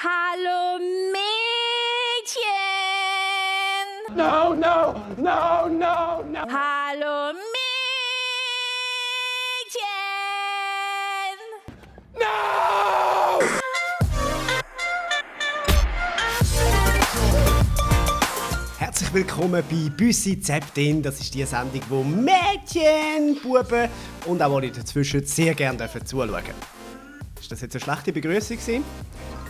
Hallo Mädchen! No, no, no, no, no. Hallo Mädchen! No! Herzlich willkommen bei Büssi Zeptin. Das ist die Sendung, wo Mädchen, Buben und auch alle dazwischen sehr gerne zuschauen dürfen. Ist das jetzt eine schlechte Begrüßung gewesen?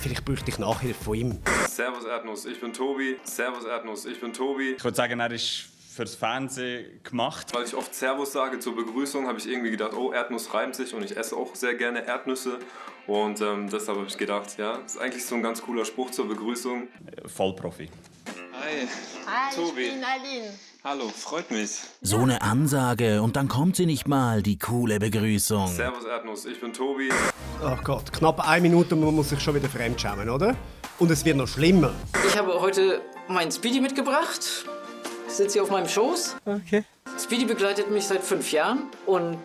Vielleicht bräuchte ich Nachhilfe von ihm. Servus Erdnuss, ich bin Tobi. Servus Erdnuss, ich bin Tobi. Ich würde sagen, er ist fürs Fernsehen gemacht. Weil ich oft Servus sage zur Begrüßung, habe ich irgendwie gedacht, oh, Erdnuss reimt sich und ich esse auch sehr gerne Erdnüsse. Und deshalb habe ich gedacht, ja, das ist eigentlich so ein ganz cooler Spruch zur Begrüßung. Vollprofi. Hi. Hi, Tobi. ich bin Nadine. Hallo, freut mich. So eine Ansage und dann kommt sie nicht mal, die coole Begrüßung. Servus Erdnuss, ich bin Tobi. Oh Gott, knapp 1 Minute und man muss sich schon wieder fremdschämen, oder? Und es wird noch schlimmer. Ich habe heute meinen Speedy mitgebracht. Sitzt hier auf meinem Schoß. Okay. Speedy begleitet mich seit 5 Jahren und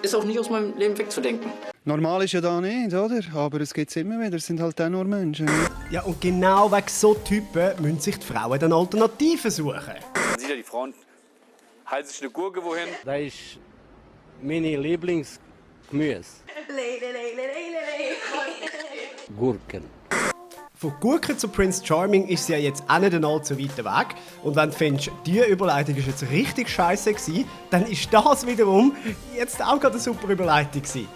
ist auch nicht aus meinem Leben wegzudenken. Normal ist ja da nicht, oder? Aber es gibt es immer wieder, es sind halt auch nur Menschen. Ja, und genau wegen so Typen müssen sich die Frauen dann Alternativen suchen. Man sieht ja, die Frauen halten sich eine Gurke wohin. Das ist meine Lieblingsgemüse. Gurken. Von Gurke zu Prince Charming ist sie ja jetzt auch nicht allzu weit weg. Und wenn du findest, diese Überleitung ist jetzt richtig scheiße gewesen, dann ist das wiederum jetzt auch gerade eine super Überleitung gewesen.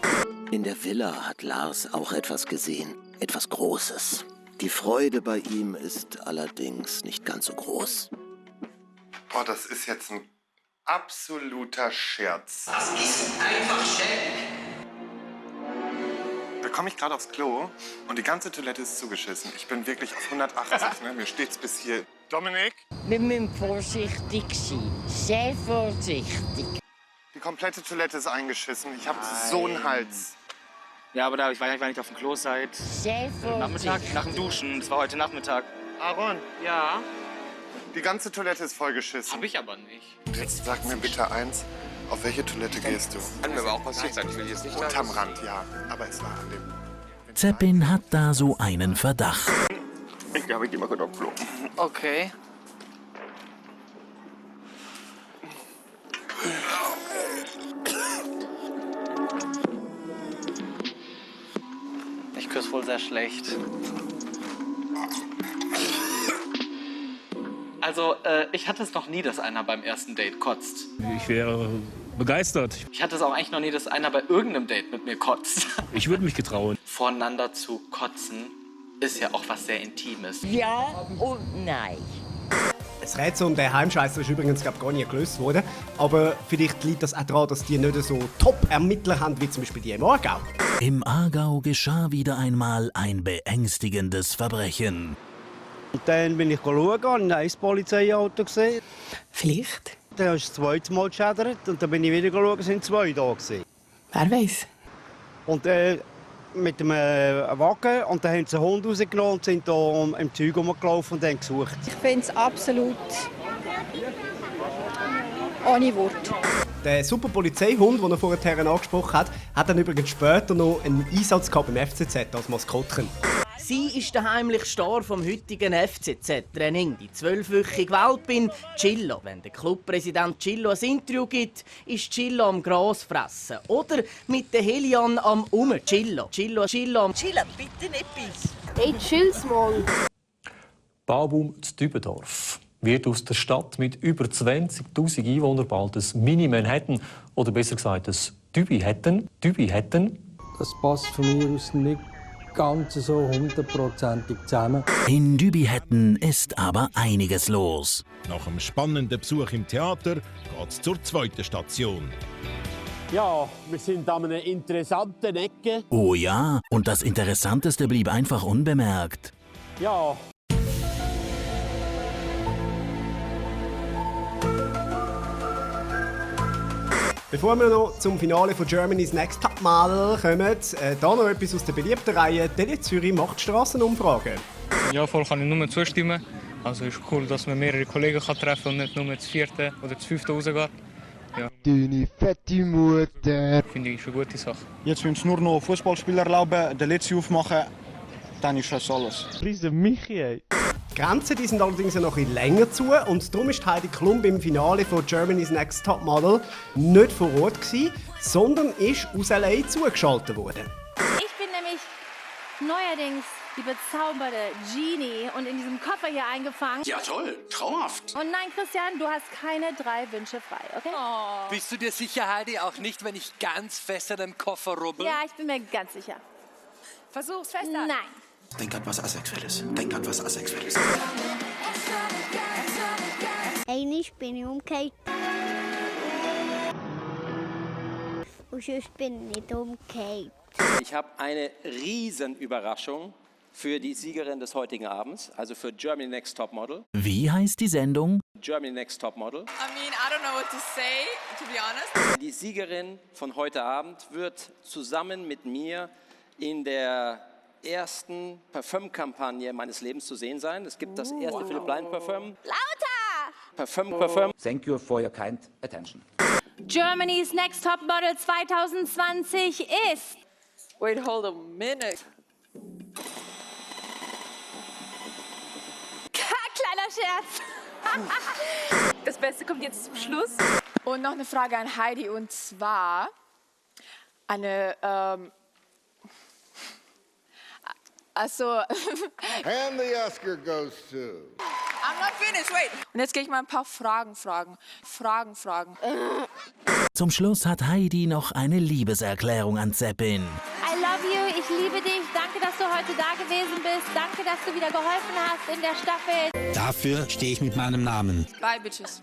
In der Villa hat Lars auch etwas gesehen, etwas Großes. Die Freude bei ihm ist allerdings nicht ganz so groß. Oh, das ist jetzt ein absoluter Scherz. Das ist einfach schäbig. Da komme ich gerade aufs Klo und die ganze Toilette ist zugeschissen. Ich bin wirklich auf 180, ne? Mir steht's bis hier. Dominik? Wir müssen vorsichtig sein. Sehr vorsichtig. Die komplette Toilette ist eingeschissen. Ich habe so einen Hals. Ja, aber ich war nicht auf dem Klo seit Sehr Nachmittag, vorsichtig. nach dem Duschen. Das war heute Nachmittag. Aaron, Ja, die ganze Toilette ist vollgeschissen. hab ich aber nicht. Jetzt sag mir bitte eins, auf welche Toilette gehst du? Kann mir aber auch passiert sein. Ich will jetzt nicht Unterm Rand, ja. Aber es war an dem... Zeppin hat da so einen Verdacht. Ich glaube, ich geh mal kurz auf Klo. Okay. Ich küsse wohl sehr schlecht. Also, ich hatte es noch nie, dass einer beim ersten Date kotzt. Ich wäre begeistert. Ich hatte es auch eigentlich noch nie, dass einer bei irgendeinem Date mit mir kotzt. Ich würde mich getrauen. Voneinander zu kotzen ist ja auch was sehr Intimes. Ja und nein. Das Rätsel um den Heimscheißer ist übrigens gar nicht gelöst worden. Aber vielleicht liegt das auch daran, dass die nicht so Top-Ermittler haben, wie zum Beispiel die im Aargau. Im Aargau geschah wieder einmal ein beängstigendes Verbrechen. Und dann bin ich schauen, habe ein Eispolizeiauto gesehen. Vielleicht. Dann ist das zweite Mal geschädert und dann bin ich wieder schauen, sind 2 da gewesen. Wer weiß. Und mit dem Wagen und dann haben sie einen Hund rausgenommen und sind da im Zeug rumgelaufen und haben gesucht. Ich finde es absolut ohne Wort. Der super Polizeihund, den er vorher angesprochen hat, hat dann übrigens später noch einen Einsatz gehabt beim FCZ als Maskottchen. Sie ist der heimliche Star vom heutigen FCZ-Training, die 12-wöchige Welpin Chillo. Wenn der Clubpräsident Chillo ein Interview gibt, ist Chillo am Gras fressen. Oder mit der Helian am Chillo. Chillo am... Chilla, bitte nicht bis. Hey, chill's mal. Baubum zu Dübendorf wird aus der Stadt mit über 20'000 Einwohnern bald ein Mini-Manhattan oder besser gesagt ein Dübi-Hätten. Das passt von mir aus nicht ganz so 100%ig zusammen. In Dübihätten ist aber einiges los. Nach einem spannenden Besuch im Theater geht's zur zweiten Station. Ja, wir sind an einer interessanten Ecke. Oh ja, und das Interessanteste blieb einfach unbemerkt. Ja. Bevor wir noch zum Finale von Germany's Next Topmodel kommen, da noch etwas aus der beliebten Reihe Tele Zürich macht Strassenumfragen. Ja, voll kann ich nur zustimmen. Also ist cool, dass man mehrere Kollegen treffen kann und nicht nur das 4. oder das 5. rausgeht. Ja. Deine fette Mutter. Finde ich eine gute Sache. Jetzt wollen sie nur noch Fußballspieler erlauben, den letzten aufmachen. dann ist das alles. Riese Michi, ey. Die Grenzen die sind allerdings noch ein bisschen länger zu und darum ist Heidi Klum im Finale von Germany's Next Top Model nicht vor Ort gewesen, sondern ist aus LA zugeschaltet worden. Ich bin nämlich neuerdings die bezauberte Genie und in diesem Koffer hier eingefangen. Ja toll, traumhaft. Und nein, Christian, du hast keine 3 Wünsche frei, okay? Oh. Bist du dir sicher, Heidi, auch nicht, wenn ich ganz fest an dem Koffer rubbel? Ja, ich bin mir ganz sicher. Versuch's fester. Nein. Denk an was Asexuelles. Denk an was Asexuelles. Einmal bin ich umgekehrt. Und sonst bin ich nicht umgekehrt. Ich habe eine Riesenüberraschung für die Siegerin des heutigen Abends, also für Germany Next Top Model. Wie heißt die Sendung? Germany Next Top Model. I mean, I don't know what to say, to be honest. Die Siegerin von heute Abend wird zusammen mit mir in der ersten Parfümkampagne meines Lebens zu sehen sein. Es gibt das erste Philipp Plein Parfüm. Lauter! Parfüm. Thank you for your kind attention. Germany's Next Top Model 2020 ist... Wait, hold a minute. Kleiner Scherz. Das Beste kommt jetzt zum Schluss. Und noch eine Frage an Heidi, und zwar eine, also... And the Oscar goes to... I'm not finished, wait. Und jetzt gehe ich mal ein paar Fragen. Zum Schluss hat Heidi noch eine Liebeserklärung an Zeppin. I love you, ich liebe dich. Danke, dass du heute da gewesen bist. Danke, dass du wieder geholfen hast in der Staffel. Dafür stehe ich mit meinem Namen. Bye, Bitches.